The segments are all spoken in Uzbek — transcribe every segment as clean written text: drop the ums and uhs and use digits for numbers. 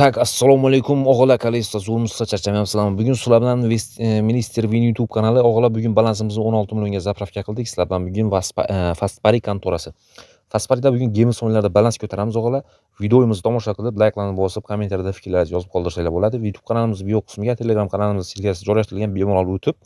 Так, assalomu alaykum o'g'illar, qalaysiz, zo'rmisiz, charchamayapsizlarmi? Bugun sizlar bilan Minister Win YouTube kanali. O'g'illar, bugun balansimizni 16 millionga zapravka qildik. Sizlar bilan bugun Fastpari kontorasi. Fastparida bugun Games o'yinlarida balans ko'taramiz o'g'illar. Videomizni tomosha qilib, layklarni bosib, kommentariyada fikrlaringizni yozib qoldirsanglar bo'ladi. YouTube kanalimiz bio qismiga Telegram kanalimiz silkasi joylashtirilgan, bemalol o'tib,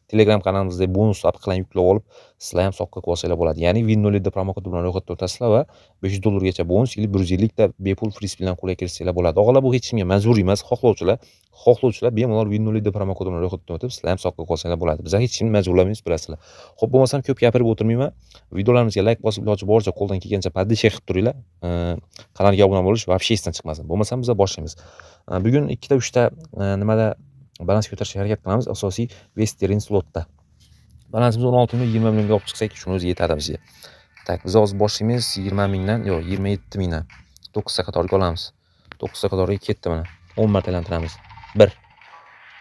Telegram kanalimizda bonus apliqlarni yuklab olib, sizlar ham soqqa qilib olsanglar bo'ladi. Ya'ni Win07 promokodi bilan ro'yxatdan o'tasizlar va $500 gacha bonus или 150 ta bepul free spin bilan qo'lga kiritsanglar bo'ladi. O'g'illar, bu hech kimga majburiy emas. Xohlovchilar bemalol Win07 promokodi bilan ro'yxatdan o'tib, sizlar ham soqqa qilib olsanglar bo'ladi. Biz hech kimni majburlamaymiz, bilasizlar. Xo'p, bo'lmasam ko'p gapirib o'tirmayman. Videolarimizga like bosib, iloji boricha qo'ldan kelgancha подписка qilib turinglar. Kanalga obuna bo'lish вообще esdan chiqmasin. Bo'lmasam biz boshlaymiz. Bugun 2ta 3 ta nimada balans ko'tarishga harakat qilamiz, asosiy Western slotda. Balansimiz 16 million 20 millionga olib chiqsak, shuni o'zi yetadi bizga. Tak, biz hozir boshlaymiz 20 mingdan, yo'q, 27 mingdan. 9 ta qatorga olamiz. 9 ta qatorga ketdi mana. 10 marta aylantiramiz. 1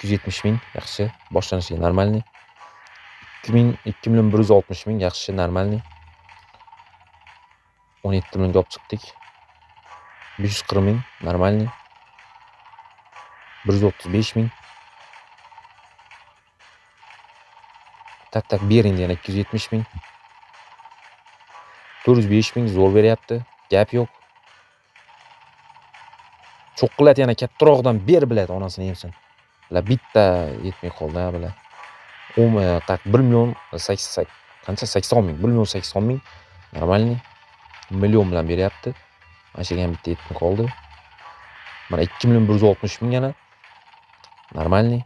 270 ming, yaxshi, boshlanishiga normalniy. 2 million 160 ming, yaxshi, normalniy. 17 millionga olib chiqdik. 540 ming, normalniy. 135 ming. Tak, tak, ber endi yana 270 ming. 405 ming, zo'r beryapti. Gap yo'q. Cho'qqilat yana kattarog'idan ber biladi, onasini yemsin. Bular bitta yetmay qoldi, bular. Tak, 1 million sakson, qancha? 80 ming, 1 million 80 ming. Normalniy. Million bilan beryapti. Mana shu yerga ham bitta yetmay qoldi. Mana 2 million 160 ming yana. Normalniy.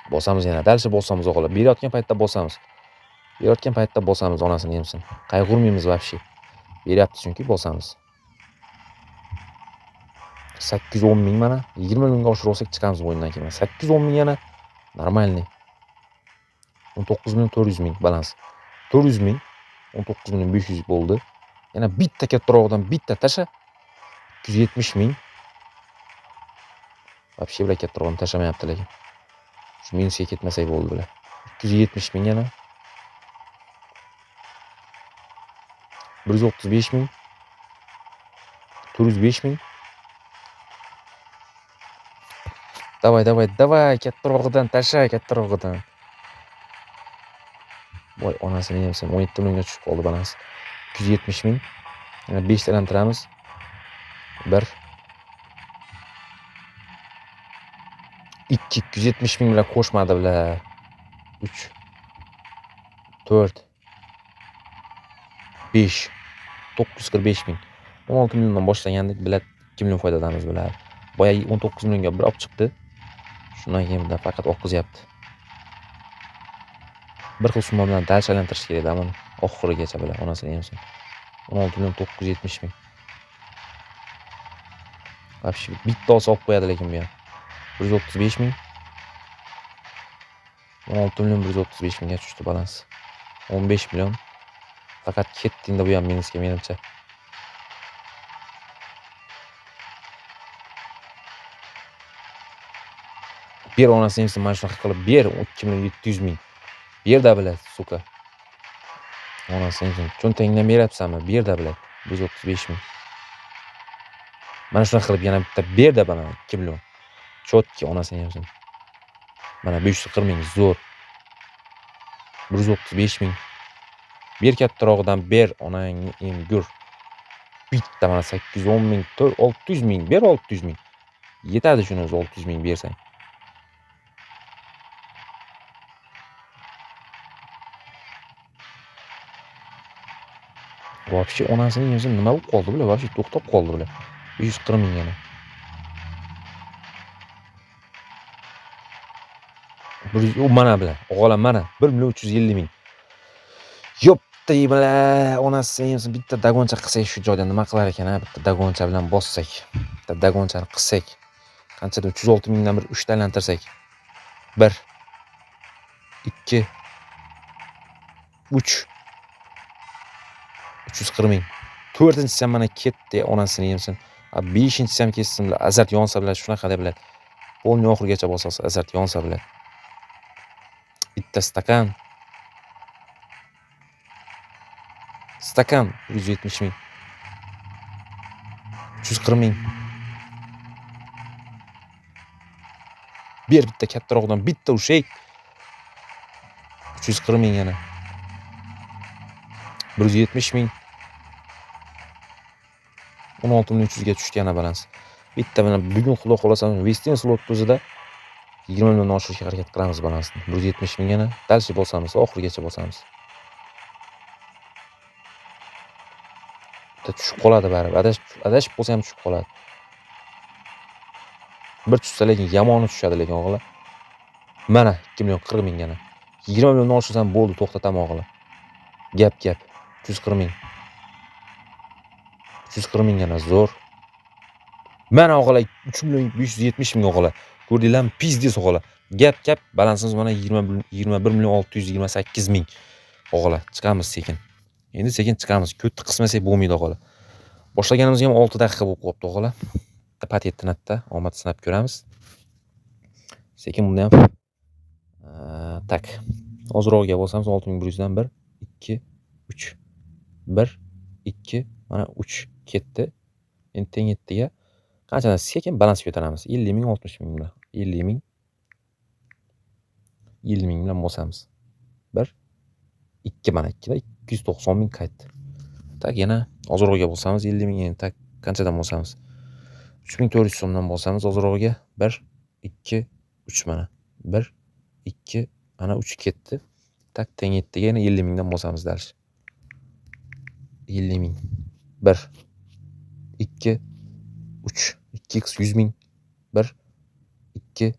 Bosamiz yana, dalsha bosamiz o'g'illar. Berayotgan paytda bosamiz. Berayotgan paytda bosamiz, onasini yemsin. Qayg'urmaymiz вообще. Beryapti chunki bosamiz. 810 ming mana. 20 millionga oshirib olsak chiqamiz bu o'yindan keyin. 810 ming yana. Normalniy. 19 million 400 ming balans. 400 ming. 19 million 500 bo'ldi. Yana bitta kattarog'idan bitta tasha. 270 ming. Вообще bular kattarog'ini tashamayapti lekin. Shu minusga ketmasak bo'ldi bular. 270 ming yana. 135 ming. 405 ming. Davay, davay, davay, kattarog'idan tasha, kattarog'idan. Voy, onasini yemsin. 17 millionga tushib qoldi balans. 270 ming. Yana 5 ta aylantiramiz. 1 2 270 ming bilan qo'shmadi bular. 3 4 5 945 ming. 16 milliondan boshlagandik, bular 2 million foydadamiz bular. Boya 19 millionga bir olib chiqdi. Shundan keyin bular faqat oqizyapti. Bir xil summa bilan dalcha aylantirish kerak-da buni. Oxirigacha bular, onasini yemsin. 16 million 970 ming. Вообще bitta olsa olib qo'yadi lekin bu ham. 135 ming. 16 million 135 mingga tushdi balans. 15 million. Faqat ketdi endi bu ham minusga menimcha. Ber onasini yemsin, mana shunaqa qilib ber 2 million 700 ming. Ber-da biladi, suka. Onasini yemsin. Cho'ntagingdan beryapsanmi? Ber-da biladi. 135 ming. Mana shunaqa qilib yana bitta ber-da mana 2 million. Chotki onasini yemsin. Mana 540 ming zo'r. 135 ming. Ber kattarog'idan ber, onangni emgur. Bitta mana 810 ming, 600 ming, ber 600 ming. Yetadi shuni o'zi 600 ming bersang. Вообще onasini yemsin, nima bo'lib qoldi bular? Вообще to'xtab qoldi bular. 540 ming yana. U mana bular, o'g'alar mana 1 million 350 ming. Yo'pti bular, onasini yemsin, bitta dagoncha qilsak shu joyda nima qilar ekan, ha? Bitta dagoncha bilan bossak, bitta dagonchani qilsak, qanchadan 306 mingdan bir 3 ta aylantirsak. 1 2 3 340 ming. 4-inchisi ham mana ketdi, onasini yemsin. 5-inchisi ham ketsin, bular azart yonsa bilan shunaqa deb biladi. Polni oxirigacha bosasa azart yonsa biladi. Bitta stakan. Stakan 170 ming. 340 ming. Ber bitta kattaroqdan bitta ushak. 340 ming yana. 170 ming. 16 million 300 ga tushdi yana balans. Bitta mana bugun xudo xolasa Westin slot o'zida 20 milliondan oshirishga harakat qilamiz balansni. 170 ming yana. Дальше bosamiz, oxirigacha bosamiz. Bitta tushib qoladi baribir. Adashib bo'lsa ham tushib qoladi. Bir tushsa lekin yomoni tushadi lekin o'g'li. Mana 2 million 40 ming yana. 20 milliondan oshirsam bo'ldi, to'xtataman o'g'li. Gap gap. 340 ming. 340 ming yana zo'r. Mana o'g'li 3 million 570 ming o'g'li. Ko'rdinglarmi? Pizdes o'g'li. Gap gap balansimiz mana 21 million 628 ming o'g'li. Chiqamiz sekin. Endi sekin chiqamiz. Ko'tni qismasak bo'lmaydi o'g'li. Boshlaganimizga ham 6 daqiqa bo'lib qolibdi o'g'li. Bitta omad sinab ko'ramiz. Sekin bunda ham tak. Ozroqga bosamiz 6100 dan 1 2 3 1 2 mana 3 ketdi. Endi teng 7 ga qanchadan sekin balans ko'taramiz. 50 ming 60 ming bilan. 50 ming 50 ming bilan bosamiz. 1 2 mana 2 da 290 ming qaytdi. Tak yana ozroqga bosamiz 50 ming endi tak qanchadan bosamiz? 3400 so'mdan bosamiz ozrog'iga. 1 2 3 mana. 1 2 mana 3 ketdi. Tak teng 7 ga yana 50 mingdan bosamiz dальше. 50 ming. 1 2 3 2x 100 ming. 1 2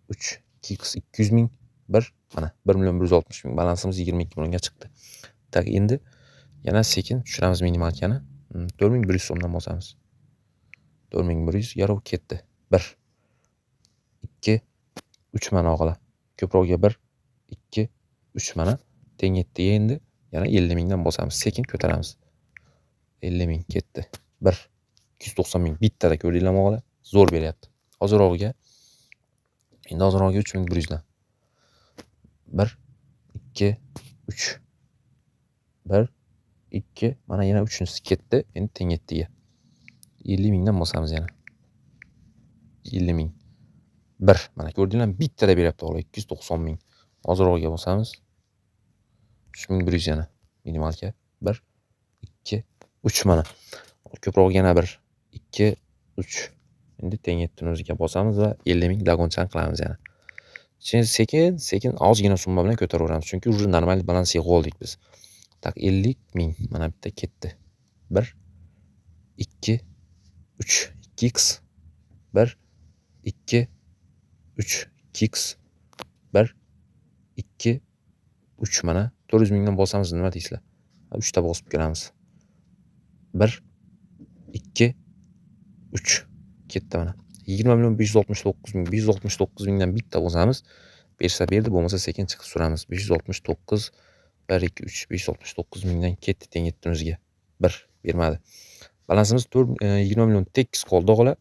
3 2x 200 ming. 1 mana 1 million 160 ming balansimiz 22 millionga chiqdi. Tak endi yana sekin tushiramiz minimalkani. 4100 so'mdan bosamiz. 4100 yarov ketdi. 1 2 3 mana o'g'li. Ko'proqga 1 2 3 mana teng 7 ga endi yana 50 mingdan bosamiz. Sekin ko'taramiz. 50 ming ketdi. 1 290 ming bittada ko'rdinglarmi o'g'li? Zo'r beryapti. Ozrog'iga endi ozrog'iga 3100 dan. 1 2 3 1 2 mana yana uchinchisi ketdi. Endi teng 7 ga. 50 mingdan bosamiz yana. 50 ming. 1 mana ko'rdinglarmi? Bittada beryapti o'g'li 290 ming. Ozrog'iga bosamiz. 3100 yana minimalka. 1 2 3 mana. Ko'proq yana 1 2 3. Endi teng 7 ni o'ziga bosamiz va 50 ming dagonchan qilamiz yana. Keyin sekin sekin ozgina summa bilan ko'taraveramiz. Chunki уже normal balans yig'ib oldik biz. Tak 50 ming mana bitta ketdi. 1 2 3 2x 1 2 3 2x 1 2 3 mana 400 mingdan bosamiz nima deysizlar? 3 ta bosib ko'ramiz. 1 2 3 ketdi mana. 20 million 569 ming 569 mingdan bitta bosamiz. Bersa berdi, bo'lmasa sekin chiqib suramiz. 569 1 2 3 569 mingdan ketdi teng 7 o'ziga. 1 bermadi. Balansimiz 4 20 million tekis qoldi o'g'li.